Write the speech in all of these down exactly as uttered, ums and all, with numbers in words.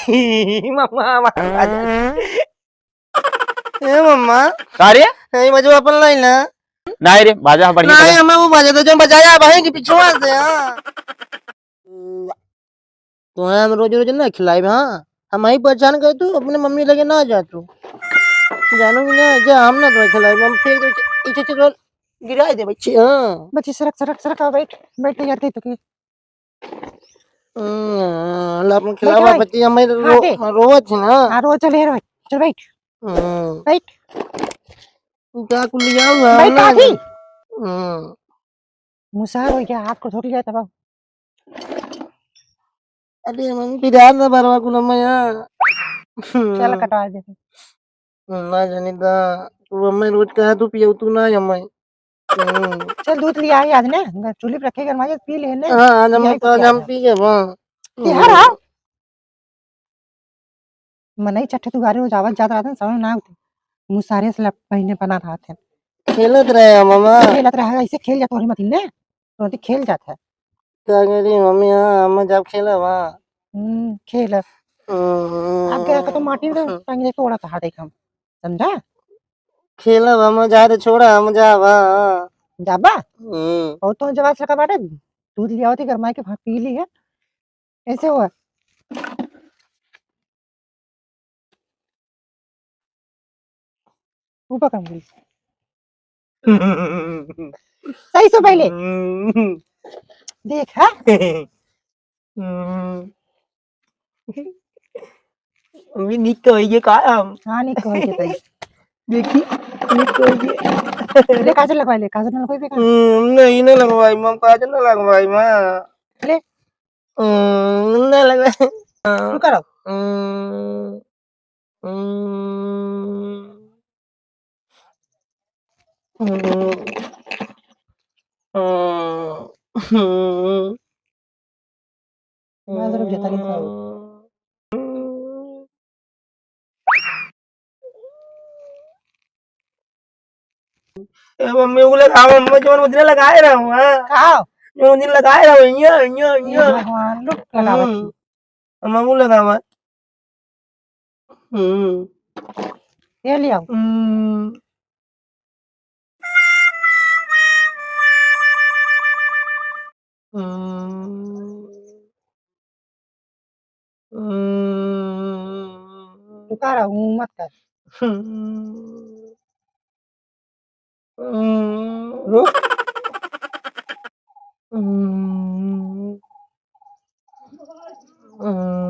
मम्मा, हमार बाजा। ए मम्मा। का रे? ए, बाजा अपन लाई ना। नाहीं रे, बाजा बढ़िया नहीं, बाजा। हमें वो बाजा तो जो बजाया भाई की पिछुआ से, हाँ। तोहरा हम रोज रोज ना खिलाइब, हाँ? हम ही परेशान कर, तू अपने मम्मी लगे ना जा तू। जानो कि ना, जा, हम ना तुम्हें खिलाइब, हम फेंक दे, इसे, इसे रोल गिराई दे बच्चे, हाँ। बच्ची सरक, सरक, सरक, आओ, बैठ, बैठ, तैयार करी तो के। हम्म, ला अपन खिलावा बैठ, बच्ची, हमें रो-, हाँ, दे। रोवत है ना। हाँ, रोज चले, रोज, चल बैठ। हम्म। बैठ। तू का कुल लिया हुआ बैठ, ना? काकी। हम्म। मुसहर हो गया, हाथ को धो लिया तब। अरे मम्मी, पिरात ना बरवा कुल अम्मा यहाँ। चल कटवा दे। ना जानी दा, तू अम्मा रोज कहा तू पियो, तू ना अम्मा। हम्म। चल दूध लिया है आज ने, चूल्ही पे रखे गरमा के पी ले ने। हाँ, आज हम पिया तो आज पिया हम है। पी गए, हाँ। तिहार आओ। मनई चट्ठे दुआरे रोज आवत जात रहत हैं, समझ ना आवत। मुसारे से लप-, पहिने बना रहत हैं। खेलत रहे हैं, मामा। खेलत रहे, ऐसे खेल जात तोहरी मतिन ने, तोहरी खेल जात है। का करी मम्मी, हाँ, हम जब खेलब, हाँ। हम्म, खेलब। हम्म। अब गया का तो माटी में हम्म। टंगे तोड़त हा देख हम, समझा? खेलब हम, जा दे, छोड़ा, हम जाब, हाँ। जाबा? हम्म। और तो जवाब से का बाटे, दूध लिया होती, गरमाई के भाग पी ली है। ऐसे हुआ। ऊपर कम करी। सही से पहले। देख, हाँ? अभी निक तो होइए का हम? हाँ, निक तो होइए तई। देखी, निक तो होइए। ले काजल लगवाई ले, काजल ना लगवाई बेकार। हम्म, नहीं, ना लगवाई माँ, काजल ना लगवाई माँ। ले। हम्म, ना लगवाई। रुका रहो। हम्म, हम्म, हम्म, हम्म। मैं तो रुक जाता नहीं था। ए मम्मी, उ लगावा, मम्मी, जवन उदिन लगाए रहो, हाँ। का? जवन उदिन लगाए रहो, इया, इया, इया। हे भगवान, रुक, लगावत हम्म। ही। मम्मी, उ लगावा। हम्म। ये ले आओ। हम्म। हम्म। हम्म। रुका रहा, हूँ मत कर। हम्म। हम्म। रुक। हम्म। हम्म।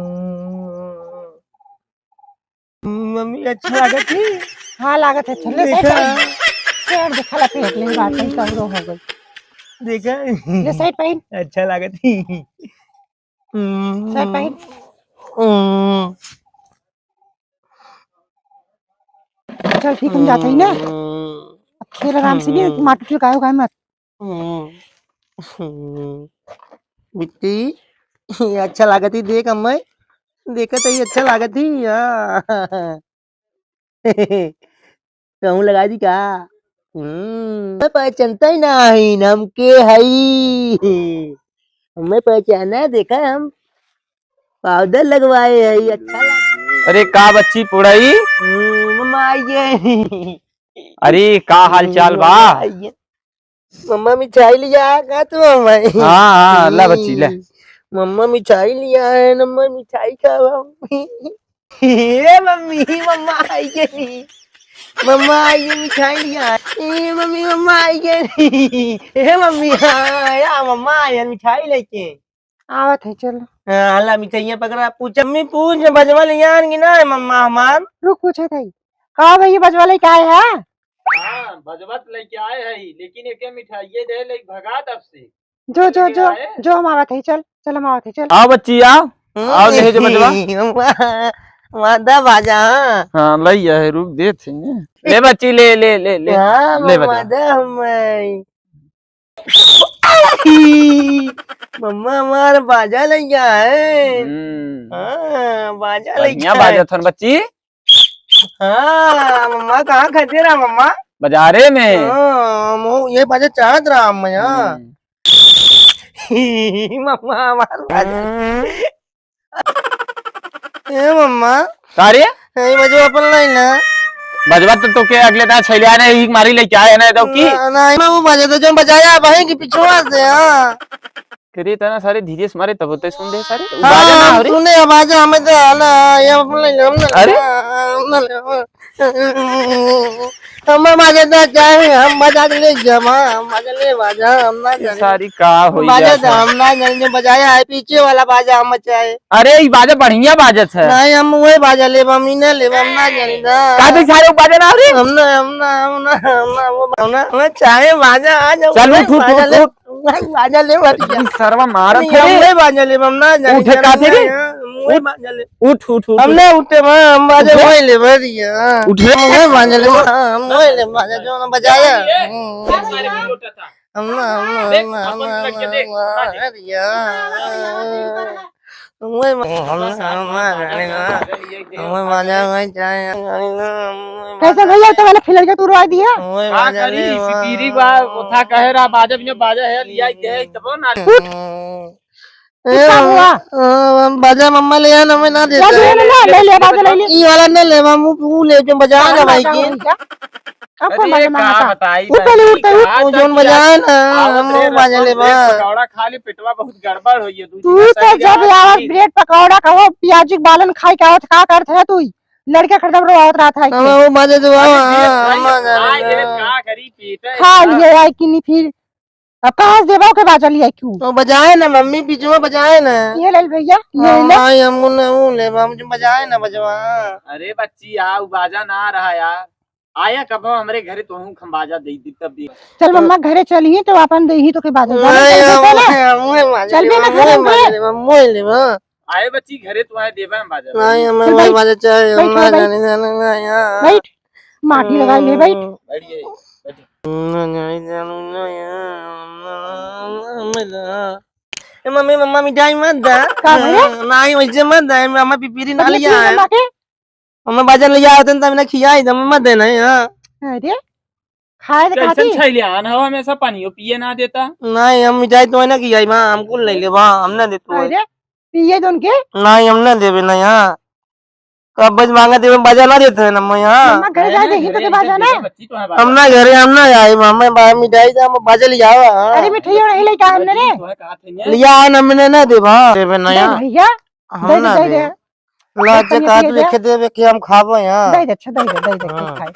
मम्मी, अच्छा लागत ही? हाँ, लागत है। चल, ले, देखा। Side पहन। Side देखा ला, पेट ले बात है, तब रो हो गई। देखा? ले, side पहन। अच्छा लागत ही। हम्म। Side पहन। हम्म। चल, ठीक, हम जाते ही ना। हम्म। अब खेल आराम से, नहीं, हम्म। माटी चुकाओ, गाय मत। हम्म, हम्म। बिट्टी, ये अच्छा लागत ही, देख अम्मा, देखत ही, अच्छा लागत ही, हाँ। कहूँ लगा दी का? हम्म, मैं पहचानता ही नहीं, हम के हई? हमें पहचाना, देखा हम powder लगवाए हई, अच्छा लगा। अरे का बच्ची पुड़ई? हम्म, मम्मा आई है। अरे का हाल चाल बा? मम्मा आई है। मम्मा मिठाई लिया है का तू मम्मा? हाँ, हाँ, ला बच्ची, ले। मम्मा मिठाई लिया है, मम्मा मिठाई खावा। ए मम्मी, मम्मा आई गई। मम्मा आई गई, मिठाई लिया है। ए मम्मी, मम्मा आई गई। ए मम्मी, हाँ, या मम्मा आई है मिठाई लेके। आवत है, चलो। हाँ, हला मिठाइयाँ पकड़ा। पूछ, मम्मी पूछ, बजवा ले यार कि ना है मम्मा हमार? रुक, पूछे थे। का भैया बजवा ले का है? हाँ, बजवा तो लेके आए है, लेकिन एक मिठाइये दे ले भगा तब से। जो, जो, जो, जो हम आवत है, चल, चल हम आवत है, चल। आओ बच्ची, आओ। हम्म। आओ, ले जो बजवा। मम्मा, मादा बाजा, हाँ। हाँ, लइया है, रुक देत है। ले बच्ची, ले, ले, ले, ले। हाँ, ले मम्मा, बजवा। दे हमें। मम्मा हमार बाजा लइया है। हम्म। हाँ, बाजा बढ़िया लइया है। बाजा थन बच्ची। हाँ, मम्मा कहाँ खरीदे रहा मम्मा? बाजारे में। हाँ, मो-, ये बाजा चाहत रहा मम्मा यहाँ। हम्म। मम्मा हमार बाजा। ए मम्मा। का रे? ए, बजवा अपन लाई ना। बजवा तो तोके अगले दाँय छैलिया ने ही मारी लेके आए ना, तो की? ना, ना, मैं वो बजे तो जो बजाया भाई की पिछुआ से, हाँ। तेरी इतना सारे धीरे से मारे तब होते सुन दे सारे। हाँ, बाजा ना हम हो रे। सुने, बाजा हमें तो आला, ये अपन लाई ना, हम ना अरे? हम ना हम बाजा ना चाहे, हम बाजा ले जमा, हम बाजा ले बाजा, हम ना ये जाने। सारी का होई बाजा जात तो है? हम ना जाने, बजाया है पीछे वाला बाजा हम चाहे। अरे, ई बाजा बढ़िया बाजत है। नहीं, हम वही बाजा लेब, हम ई ना लेब, हम ना जाने ना। का तू सारे बाजा ना रे? हम ना, हम ना, हम ना, हम ना, वो हम ना, हम चाहे बाजा आ जाओ, चल, वही उठ, उठ, बाजा उठ, ले, उठ। वही बाजा ले, बाजा। ई सरवा मारत नहीं, है हम रे। वही बाजा लेब, हम ना जाने उठे ना, का थे रे? हम वही उठ। बाजा लेब। उठ, उठ, उठ, हम उठ। ना उठे, माँ, हम बाजा उठे। वही ले, भैया। उठे। हम वही बाजा ले, माँ, हम वही ले, बाजा जो ना बजाया। हम्म। हम ना, हम ना, देख, हम ना, अपन हम ना, लग के देख, हम ना, ना देख। भैया। हम वही, हम ना, हम ना, हम ना, हम वही बाजा वही चाहे, हम ना, हम कैसे भैया, तो वाला फिलर के तू रोवा दिया? हम वही का बाजा करी, ले, माँ। सिपीरी बा, कोथा कहे रहा, बाजा बिना बाजा है, लिया के, तब ना। उठ। हम्म। ए, का हुआ? अ, बाजा मम्मा ले आना, मैं ना देता। ले, ले, ले, ले, बाजा ले, ले। ई वाला ना ले, मामू, तू ले, जो बजा ना भाई के। अब कौन अरे, बाजा का मांगता? बताई तू भाई, पहले उठ, उठ। आज वो जोन तक बजा ना, आवत हम रहे, बाजा ले रसगुल्ले, बा। पकौड़ा खा ले, पेटवा बहुत गड़बड़ होई है, दूध तू का तो सही जब रहा आवत है। ब्रेड पकौड़ा कहो, प्याजी के बालन खाई के आवत, का करत है तू? लड़के खरीदब रो आवत रहत है हम के। वो बाजा जो अरे, आवा, ये हाँ, खाई, हम बाजा खाई ले। ले, का करी, पेट है खा इतना। लिए है कि नहीं फिर? अब कहाँ से देबा ओके बाजा लिया क्यों? तो बजाए ना मम्मी, बीच में बजाए ना। ये ले भैया, ये हाँ, ले। भाई, हम ना वो ले, हम जो बजाए ना बजवा। अरे बच्ची, आ, उ बाजा ना रहा यार। आया कबो हमरे घरे, तोहू हम बाजा दे दी तब भी। चल मम्मा, घरे चलिए तो अपन दे ही तो के बाजा। जाना नहीं, चल हम, बेटा ना। हम, हम बाजा चल ले, बे ना हम, घरे हम हमरे। बाजा ले, हम मोए ले, हाँ। आए बच्ची, घरे तो आए, देबा हम बाजा। नहीं, हमें चल वही बैठ। बाजा चाहिए, हम बैठ, ना बैठ। जाने, जाने, ना, यहाँ। बैठ। माटी लगा ले, बैठ। बैठ गई, बैठ। ए मम्मी, मम्मा मिठाई मत दा। का भैया? नहीं, वैसे मत दा, मम्मा पिपीरी ना क्या लिया है। मम्मा के? मम्मा बाजार लिया होते न तब ना खियाई, तब मत देना है, हाँ। अरे, खाए तो कैसन खाती। छैलियान हो, हमेशा पानियो पिए ना देता। नहीं, हम मिठाई तो है ना खियाई, माँ, हमको ले ले, माँ, हम ना दे तू है। अरे, पिए दोन के? नहीं, हम ना देबे ना, हाँ। कब बज मांगा देवे, बाजा ना देते हैं ना मैं, हाँ। मम्मा घरे जाए, देही तो के बाजा ना। बच्ची तो है हम बाजा। ना घरे, हम ना जाए, हम बाहर मिठाई जा, हम बाजा ले जाओ, हाँ। अरे मिठाई नहीं लेके आए मेरे। तो है, कहा थे ने? लिया है ना, मैंने ना देबा, हाँ। देबे ना, दे हाँ। भैया, हम दे दे, ना दे दे। दे। ला, दे अच्छा, दे, कहा दे तू दे। देखे देवे कि हम खाबो, हाँ। दे दे, अच्छा, दे दे, दे दे, हाँ। खाए।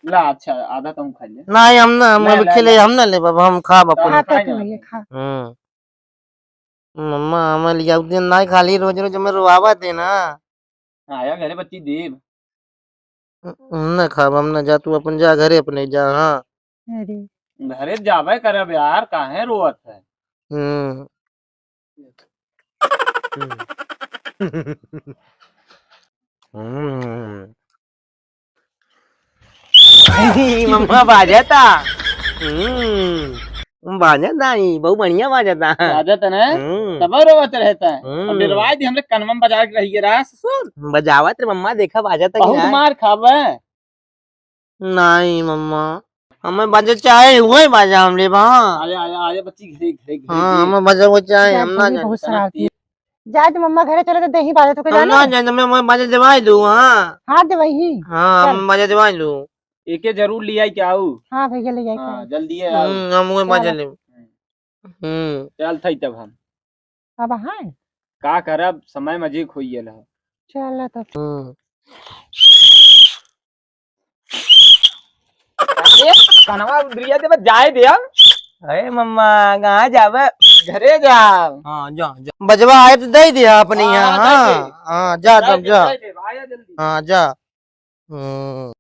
ला, अच्छा, आधा तुम खा ले। नहीं, हम ना, हम ला, अभी ला, खिले, ला। हम ना ले बाबा, हम खाब तो अपन। हाँ, तो खाए तू ना। ये खा। हम्म। मम्मा, हमें लियाऊ दे ना, खाली रोज रोज हमें रोआवा दे ना। आया घरे बच्ची देव। हम ना खाब, हम ना जा, तू अपन जा घरे अपने जा, हाँ। अरे। घरे जाबे करब यार, काहे रोवत है? हम्म। हम्म। हम्म। मम्मा बाजता। हम्म, बाजता ही, बहुत बढ़िया बाजता। बाजता ना? हम्म। तब रोवत रहता है। हम्म। अब डरवाए दी हमरे कनवा में बजा के रहिए रहा ससुर। बजावत रे मम्मा, देखा बाजता कि बहुत ना? मार खाबे। नहीं मम्मा, हमें बाजा चाहे, वही बाजा हम लेबा। आया, आया, आया बच्ची, घरे, घरे, घरे, हाँ, घरे। हमें बाजा वो चाहे, हम ना जाने। बहुत शरारती है। जाए तो मम्मा घरे चले तो देही बाजा तो के हम जाने। ना जाने, मैं, मैं बाजा देवाई दूँ, हाँ। हाँ, देवाई ही। हाँ, चल। हम बाजा देवाई दूँ। एके जरूर लियाई के आऊ। हाँ भैया, ले जाए के हाँ, आऊ। जल्दी है आऊ। हम्म, हम वही चल। बाजा लेब। हम्म। हम्म। चल थई तब हम। अब हाँ। का करब, समय मजे खोइयल है। चल तब। हम्म। अरे, कनवा उंदरिया देबे, जाए दे हम। अरे मम्मा, कहाँ जाबे? घरे जाब। हाँ, जा, जा। बजवा आए तो दे दिया अपने हाँ, यहाँ, हाँ, दे हाँ, दे। हाँ, जा दे तब दे, जा। दे दे, आया जल्दी। हाँ, जा। हम्म।